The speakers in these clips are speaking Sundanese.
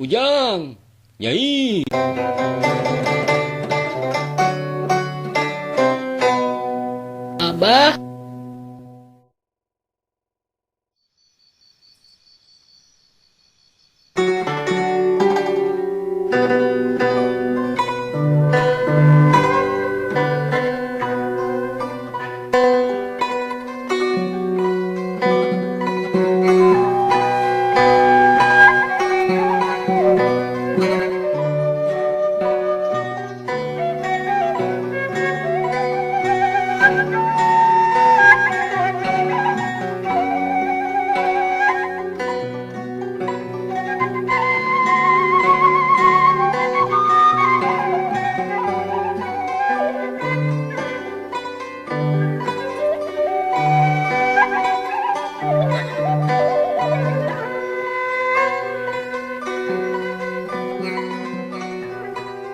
Ujang, Nyai. Abah.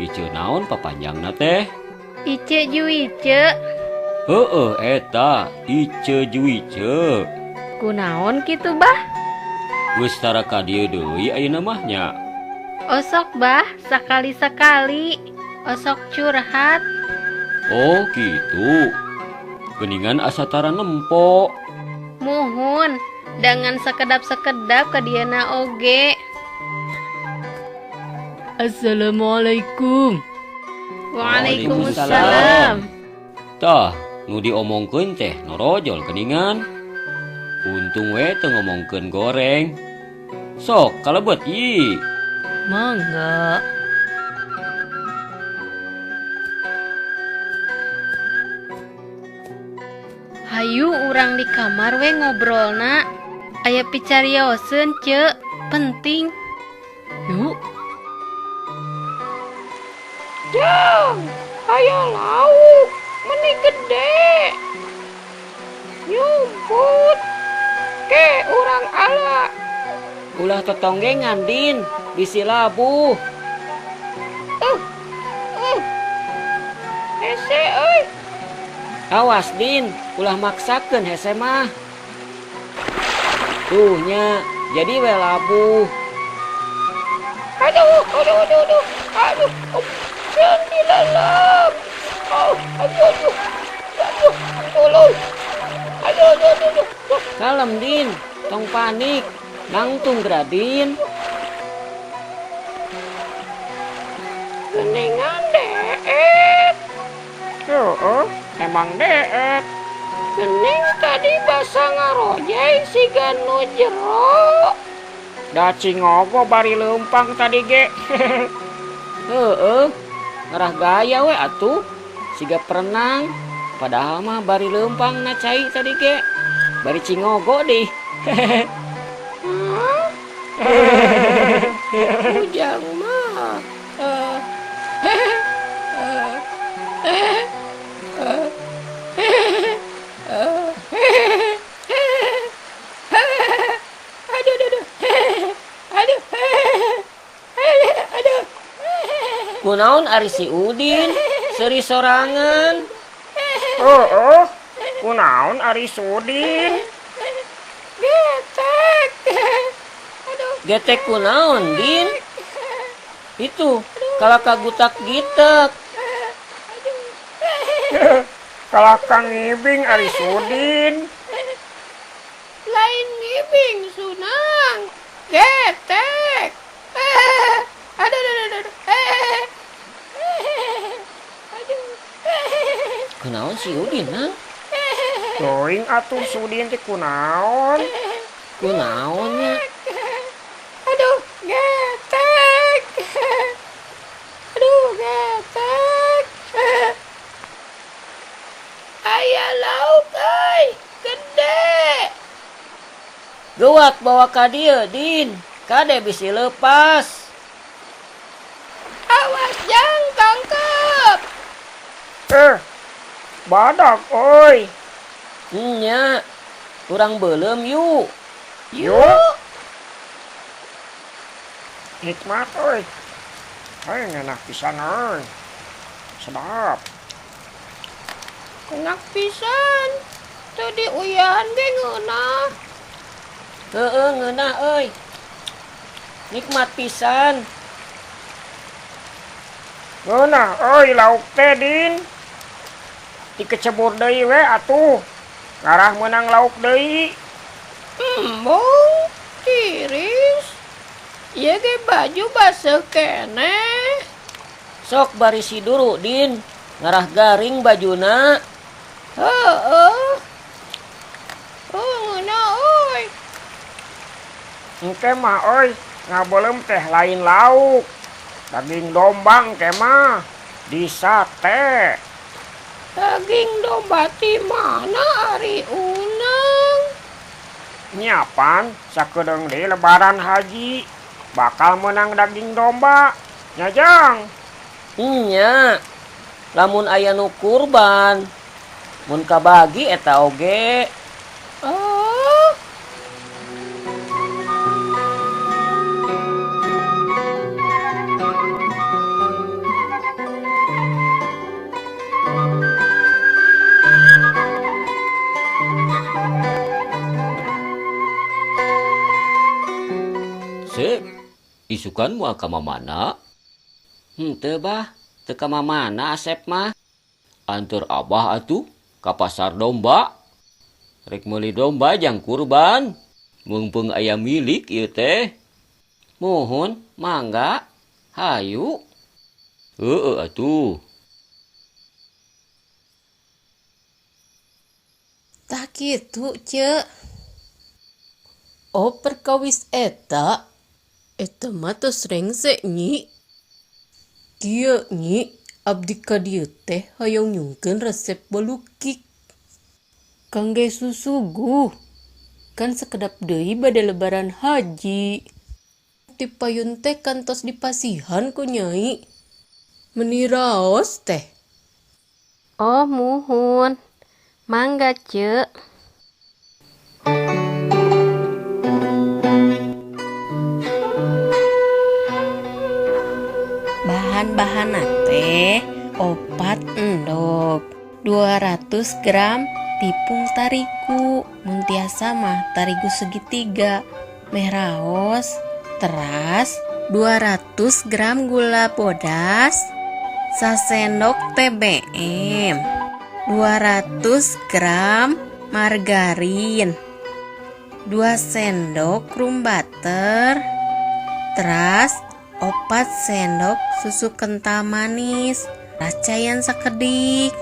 Ice naon papanjangna teh? Ice Juice. Heeh eta Ice Juice. Kunaon kitu bah? Geus tara ka dieu deui ayeuna mah nya. Osok bah, sakali-sakali. Osok curhat. Oh gitu. Geningan asa tara nempo. Muhun, dangan sekedap-sekedap ka dieuna oge. Assalamualaikum. Waalaikumsalam. Tah, nu diomongkeun teh norojol geningan. Untung we teu ngomongkeun goreng. Sok kalebet ieu. Mangga. Hayu urang di kamar we ngobrolna. Aya picarioseun ce, penting. Yuk. Jang, aya lauk, meni gede. Nyumput. Ke urang ala. Ulah tetonggengan, Din, bisi labuh. Hese euy. Awas, Din, ulah maksakeun hese mah. Tuh nya, jadi we labuh. Aduh, aduh, aduh, aduh. Aduh, sieun dileuleup. Oh, aduh, aduh. Aduh, tolong. Aduh, aduh, aduh, aduh. Kalem, Din, tong panik. Nangtung geura, Din. Geningan deet. Heeh, emang deet. Gening tadi basa ngarojeng siga nu jero. Da cingogo bari leumpang tadi ge. Heeh, ngarah gaya we atuh. Siga perenang. Padahal mah bari leumpang na cai tadi ge. Bari cingogo deh. Ujang mah. Aduh, aduh, aduh. Aduh. Aduh. Kunaon ari si Udin? Seuri sorangan. Heeh. Kunaon ari Sudin? Getek. Aduh. Getek kunaon, Din? Itu kalaka gutak gitek. Kalaka ngibing ari Sudin. Lain ngibing Sunang. Getek. Aduh, aduh, aduh, aduh. Aduh. Kunaon si Udin, Nang? Teuing atuh Sudin teh kunaon? Kunaon nya? Aduh, getek. Aduh, getek. Aya lauk euy, gede. Geuwat bawa ka dieu, Din. Kade bisi lepas. Awas jang tangkep. Badak euy. Nya, urang beuleum yuk. Yuk. Nikmat euy. Heuh, ngeunah pisan euy. Sedap. Enak pisan. Teu diuyahan ge ngeunah. Heeh, ngeunah euy. Nikmat pisan. Ngeunah euy lauk teh Din. Dikecebur deui we atuh. Ngarah meunang lauk deui. Embung, tiris. Ieu ge baju baseuh keneh. Sok bari siduru Din. Ngarah garing bajuna. Heueuh. Oh, ngeunah euy. Engke mah euy ngabeuleum teh lain lauk. Daging domba engke mah disate. Daging domba ti mana ari unang? Nyiapan sakedeung deui lebaran haji bakal meunang daging domba. Nya Jang. Nya. Lamun aya nu kurban mun kabagi eta oge. Oh. Sep, isukan moal ka mamana? Henteu bah, teu ka mamana Asep mah. Anteur abah atuh ka pasar domba. Rek meuli domba jang kurban. Meungpeung aya milik ieu teh. Muhun, mangga, hayu. Heueuh atuh. Tah kitu, Ceu. Oh, perkawis eta. Eta mah tos rengse nyi. Kieu nyi, abdi ka dieu teh hoyong nyungkeun resep bolu kik. Kangge susuguh. Kan sakedap deui bade lebaran haji. Ti payun teh kantos dipasihan ku nyai. Meuni raos teh. Oh, muhun. Mangga, Ceu. Bahan-bahanna teh 4 endog, 200 gram tipung tarigu, mun tiasa mah tarigu segitiga, meh raos, teras 200 gram gula bodas, sasendok TBM, 200 gram margarin, 2 sendok rum butter, teras 4 sendok susu kental manis, racayan sakedik,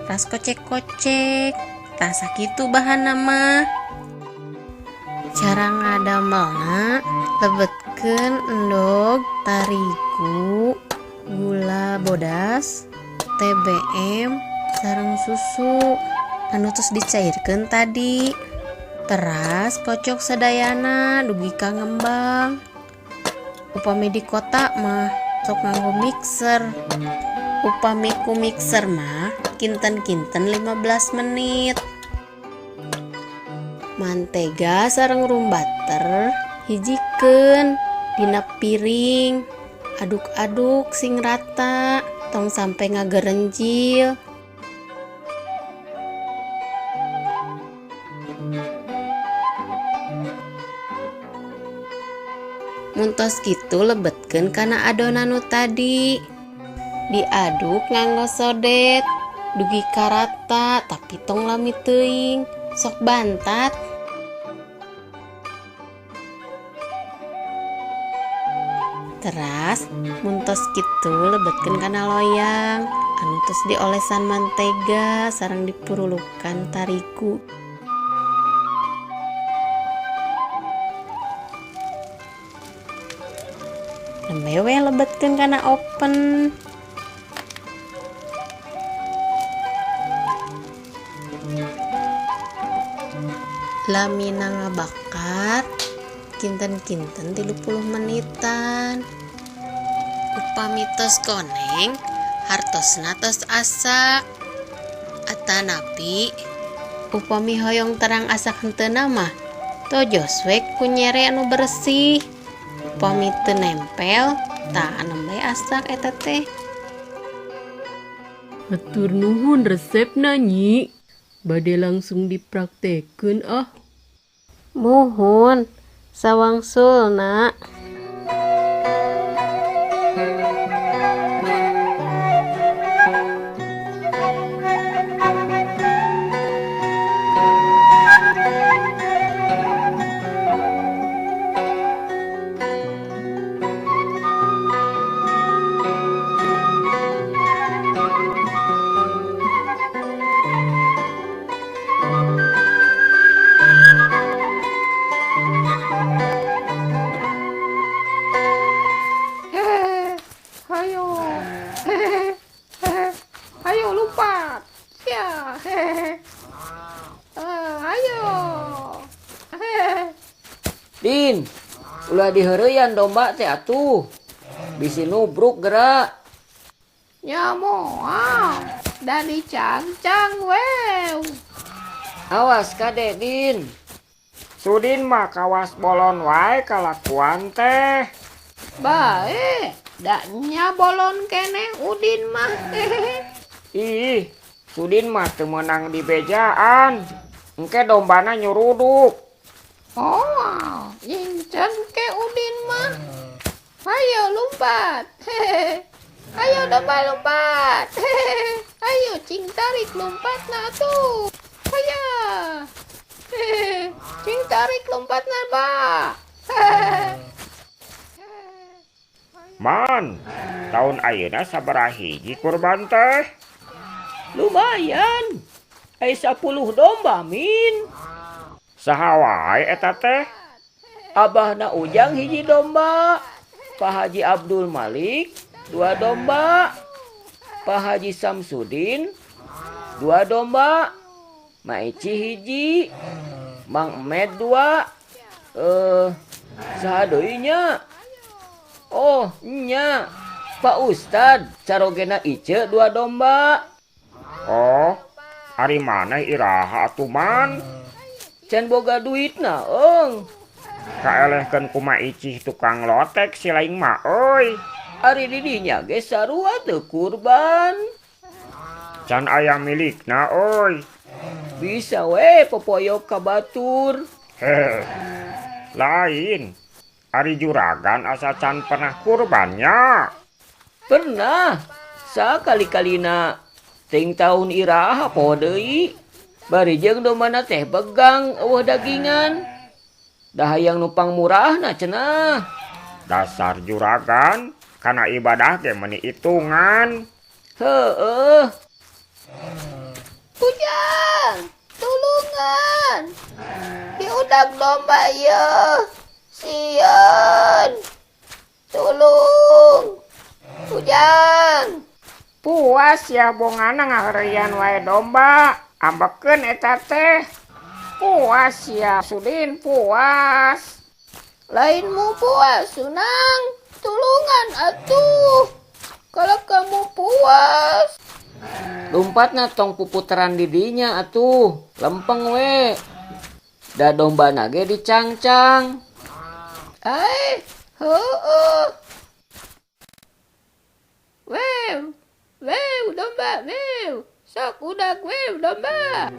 ras kocek-kocek, tah sakitu bahanna mah. Cara ngadamelna lebetkeun endog, tarigu, gula bodas, TBM, sareng susu anu tos dicairkeun tadi. Teras kocok sadayana dugi ka ngembang. Upami di kota mah sok nganggo mixer. Upami ku mixer mah kinten-kinten 15 menit. Mantega sareng rum butter hijikeun dina piring. Aduk-aduk sing rata, tong sampe ngagerenjil. Mun tos kitu lebetkeun kana adonan nu tadi. Diaduk nganggo sodet dugi karata tapi tong lami teuing, sok bantat. Teras mun tos kitu lebetkeun kana loyang anu tos diolesan mantega sareng dipurulukan tarigu. Nembe we lebetkeun kana oven. Lamina ngabakar kinten-kinten 30 menitan. Upami tos koneng hartosna tos asak. Atanapi upami hoyong terang asak henteuna mah tojos we ku nyere anu bersih. Upami teu nempel tah nembe asak eta teh. Hatur nuhun resepna nyi. Bade langsung dipraktekeun ah. Muhun, sawangsulna. Ulah diheureuyan domba teh atuh. Bisi nubruk gerak. Nya moal, da dicangcang wew. Awas kade Din. Sudin mah kawas bolon wae kalakuan teh. Bae, da nya bolon keneh Udin mah. Ih, Sudin mah teu meunang dibejaan. Engke dombana nyuruduk. Oh, nyingcen ke Udin mah. Ayo lompat. Ayo domba lompat. Ayo cing tarik lompatna atuh. Aya. Cing tarik lompatna, ba. Man, tahun ayeuna sabaraha hiji kurban teh? Lumayan. Ai 10 domba Min. Saha wae eta teh? Abahna Ujang hiji domba. Pak Haji Abdul Malik 2 domba. Pak Haji Samsudin 2 domba. Maici hiji. Mang Emed 2. Saha deui nya? Oh, nya. Pak Ustad carogena Ice 2 domba. Oh, ari maneh iraha atuh Man? Can boga duitna eung. Kaelehkeun kuma Icih tukang lotek si lain mah euy. Ari didinya ge sarua teu kurban. Can aya milikna euy. Bisa we popoyok ka batur. Heh. Lain. Ari juragan asa can pernah kurbannya. Pernah. Sakali-kalina. Ting tahun iraha poho deui. Bari jeung dombana teh begang eueuh dagingan. Dah hayang nupang murahna cenah. Dasar juragan, kana ibadah ge meuni hitungan. Heueuh. Ujang, tulungan. Diudag domba ieu. Sieun. Tulung. Ujang. Puas ya bongana ngaheureuyan wae domba. Ambekeun eta teh. Puas ya Sudin, puas. Lainmu puas, Sunang. Tulungan atuh. Kalau kamu puas. Lompatna tong puputeran didinya atuh. Lempeng we. Da dombana ge dicangcang. Ai, heueuh. Wew, wew domba, wew. Sok udag wew domba.